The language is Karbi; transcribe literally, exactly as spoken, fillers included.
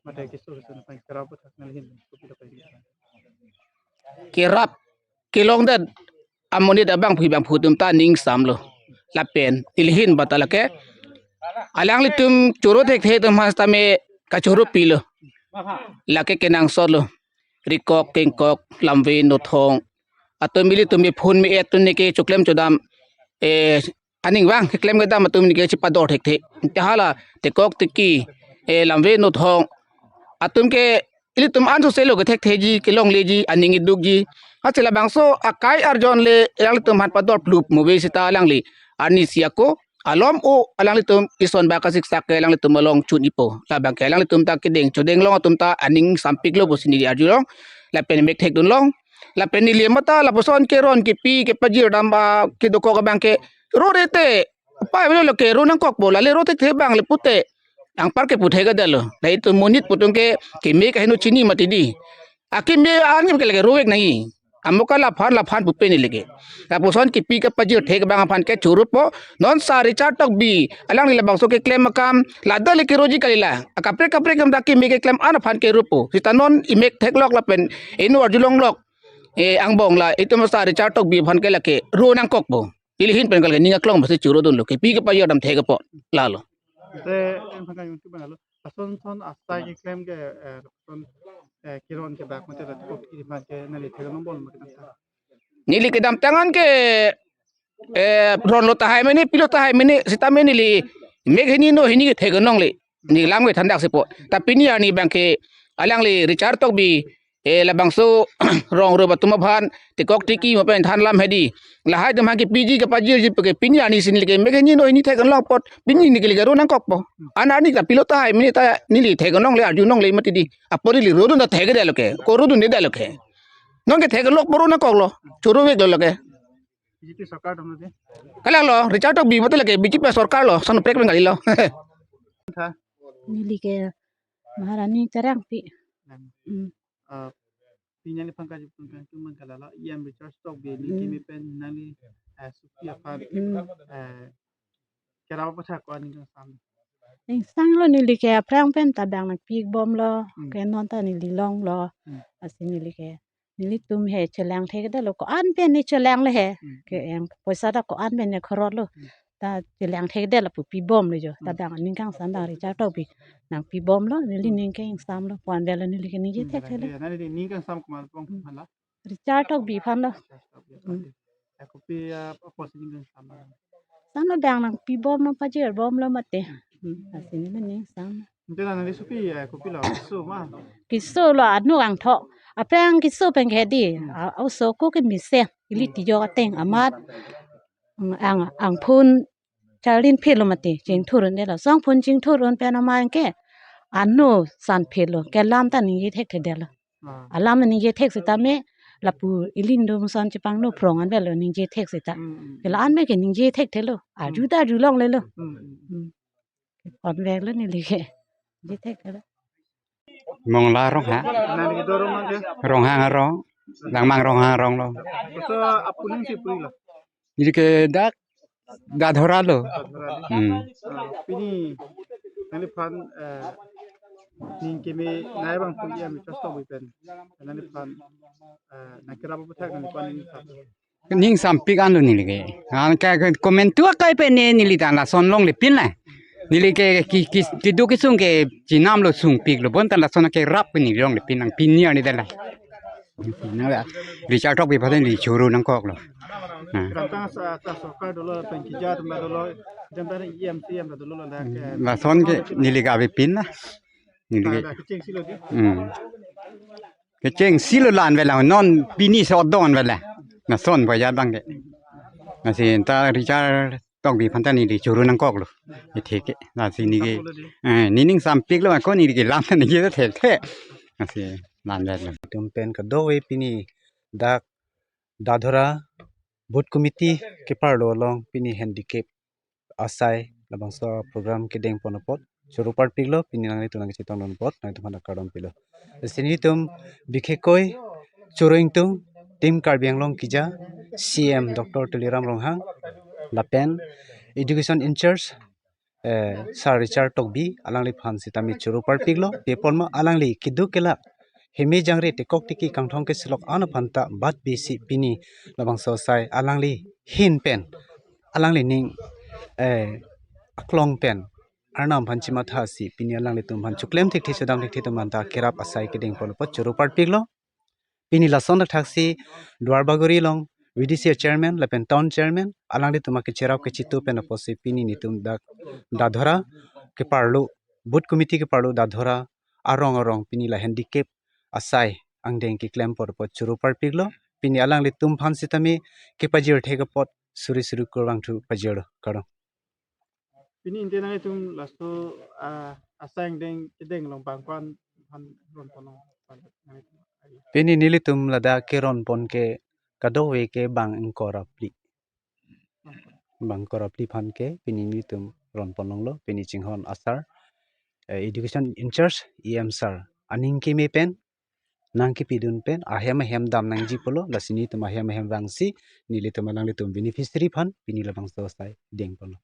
mate keso keso aphan kerap aputhak nangli ahin kopi lo kaji? Kerap kelongdet amonit abangphu bangphu atum ta ning samlo. Lapen neli ahin bata lake alanglitum choro thekthe atum aphan sitame kachoro pilo. Lake kenangsotlo. Rikok, kengkok, lamve, nothong atum ilitum ephun me-et atum neke choklem chodam, eh, aning vang keklem kedam atum neke chipador thekthe. Te hala tekok teki, eh, lamve nothong atum ke ilitum ansose lo kethektheji, kelongleji, aning idukji. Hasi labangso akai arjon le alanglitum aphan pador plup move sita alangli arni si ako alom o alanglitum ison ba kasiksak ke alanglitum along chun-ipo. Labang ke alanglitum ta kedeng chodeng long atum ta aning sampik lo pusi neli arjulong. Lapen mek thekdunlong. Lapen neli mata lapuson keron kepi kepajir dam ba kedokok abang ke ro rete pa velo lo ke ro nangkokpo, lale ro thekthe abang le pute anpar ke puthe kedetlo. Dai itum monit pu atum ke keme kaheno chini mati di. Akeme arni ke lake rovek nangji. Amo ke laphan laphan pupe neli ke. Lapuson kepi kepajir thek abang aphan ke choropo. Non sar Richard Tokbi alangli labangso keklem akam ladak le keroji kalila. Akaprek kaprek akam ta keme keklem an aphan ke ropo. Sita non imek theklok lapen eno arjulonglok, eh, angbong la itum sar Richard Tokbi aphan ke lake ro nangkokpo. Neli ahin pen kal ke ning aklong masi chorodunlo. Kepi kepajir dam thek apot lalo. Te, en phan kanyung tu bang lo. Ason son asai keklem ke, eh, son, eh, keron ke bak mate rat kok kiri phan ke neli theklong bom mate kan sa. Neli kedamtang an ke, eh, ronlo tahai mene, pilo tahai mene, sitame neli mek hini no hini ke theklongle. Neli lam ke thandak sepo. Tapi pini arni abang ke alangli Richard Tokbi, eh, labangso rong rup atum aphan tekok teki mo pen than lam hedi. Lahai atum aphan kepiji kepajirji puke pini arni si neli ke mek hini no hini theklong apot pini neli ke ro nangkokpo. An arni ta pilo tahai mene ta neli theklongle arjulongle mati di. Apot neli rodun ta thekdetlo ke. Ko rodundetlo ke. Non ke theklok po ro nangkoklo. Choroveklo lake. B J P sorkar dam lo de. Kalang lo, Richard Tokbi mate lake B J P sorkar lo, son prek bengali lo. Tha. Neli ke Maharani Charangpi. Hmm. Ah, pini nangli phan kaji pun kan tu man kalala, E M Richard Tokbi neli Hmm. keme pen nangli, eh, supi aphan, Hmm. eh, kerap aputhak ko aning kangsam. Ingsam lo neli ke aphrang pen ta bang nangpi bomlo, Hmm. ke non ta neli longlo. Hmm. Lasi neli ke nelitum he chelang thekdetlo, ko-an pen ne chelangle he. Hmm. Ke eng poisa ta ko-an pen ne khorotlo. Hmm. Ta chelang thekdetlo pu pi bomlo jo. Ta Hmm. bang aning kangsam bang Richard Tokbi nangpi bomlo, neli Hmm. ning ke ingsamlo, pu-an velo neli ke ningje Hmm, thekthelo. Ya, nangli ning kangsam komat pong Hmm. hala. Richard Tokbi aphanlo. Richard Tokbi aphan. Hmm. Ya, kopi, ah, apotsi ning kangsam. Samlo bang nangpi bomlo, pajir bomlo mate. Hmm. Hmm, lasi neli ning sam. Ante nangli supi, eh, kopilo, keso ma? Keso lo, anu angthok. Aphrang keso pen ke di. Hmm. A, oso ko ke mise. Ili Hmm. tijok ateng amat. Hmm. Ang, angphun charlin phelo mate. Chingthur-un-edetlo. Songphun chingthur-un pen amang ke. Anu san phelo. Kelam ta ningje thekthedetlo. Ah. Alam ningje thek sitame lapu ilindum son chepangno phrong an velo ningje thek sita. Hmm, hmm, Ke la-an hmm. me ke ningje thekthelo. Hmm. Arju ta arjulonglelo. Hmm, hmm, hmm. Hmm. Konvek lo neli ke. Ningje thekthelo. Mongla Ronghang. Nangli kedo arong ma ke? Ronghang arong. Langmang Ronghang arong lo. Koso apuning si purilo? Neli ke dak Dadhora lo. Dadhora lo. Hmm. Ah, pini nangliphan, eh, ning keme nai bang pu E M Richard Tokbi pen. Nangliphan, eh, nangkerap aputhak nangli ko-an ning sam? Ning sampik an lo neli ke. An ke, ke komentu akai pen ne neli ta lason longle pin la. Neli ke ki, ki, keduk kesung ke chinam lo sungpik lo, bonta lason kerap ke neli longle pin nang pini arni dala. Nang la, Richard Tokbi aphan neli choro nangkoklo. Nah. Kedamtang sa, ta sorkar dolo, pen keja atum dolo, kedamtang E M C M dolo la ke. Lason ke neli ke avepin la. Neli ke. Ada kechengsi lo di. Hmm. Kechengsi lo la-an vela, non pini so don vela. Lason boya bang ke. Lasi ta Richard Tokbi aphan ta neli choro nangkoklo. Itheke. Lasi neli ke. Apolo di. Eh, neli ning sampik lo, ako neli ke lam neli ke thekthe. Lasi lam det lo. Itum pen kadokave pini dak Dadhora Booth Committee keparlo along pini handicap asai labangso program kedeng pon apot choro parpiklo, pini nanglitum nangchetongdun apot nanglitum aphan kardom pilo. Lasi nelitum bikhekkoi choro ingtung Team Karbi Anglong keja C M Doctor Tuliram Ronghang lapen Education in-charge eh, Sir Richard Tokbi alangliphan sitame choro parpiklo, pi apot ma alangli keduk kelak heme jangre tekok tiki kangthong kesilok an aphan ta bat bisi pini labangso asai alangli ahin pen, alangli ning, eh, aklong pen Arnam aphan chimatha si pini alanglitum aphan choklem thekthe chodam thekthe atum aphan ta kerap asai kedeng ponpo choro parpiklo. Pini lason thakthaksi Duarbagori along V D C chairman lapen town chairman alanglitum akecherap kechito pen apotsi pini nelitum dak Dadhora keparlo, booth committee keparlo Dadhora arong arong pini la handicap asai angdeng keklem ponpo choro parpiklo. Pini alanglitum aphan sitame kepajir thek apot suri suri kurvangthu pajirlo, kardom. Pini inte nanglitum laso, ah, asai angdeng kedeng along bang ko-an aphan ron ponlong? Pini nelitum ladak keron pon ke kadokave ke bang ingkoi ra phli. Bang ingkoi ra phli aphan ke pini nelitum ron ponlonglo, pini chinghon asar, eh, education in charge E M sir aning keme pen nangkepidun pen ahem ahem dam nangji pulo, lasi nelitum ahem ahem vangsi nelitum alanglitum beneficiary aphan pini labangso asai deng ponlo.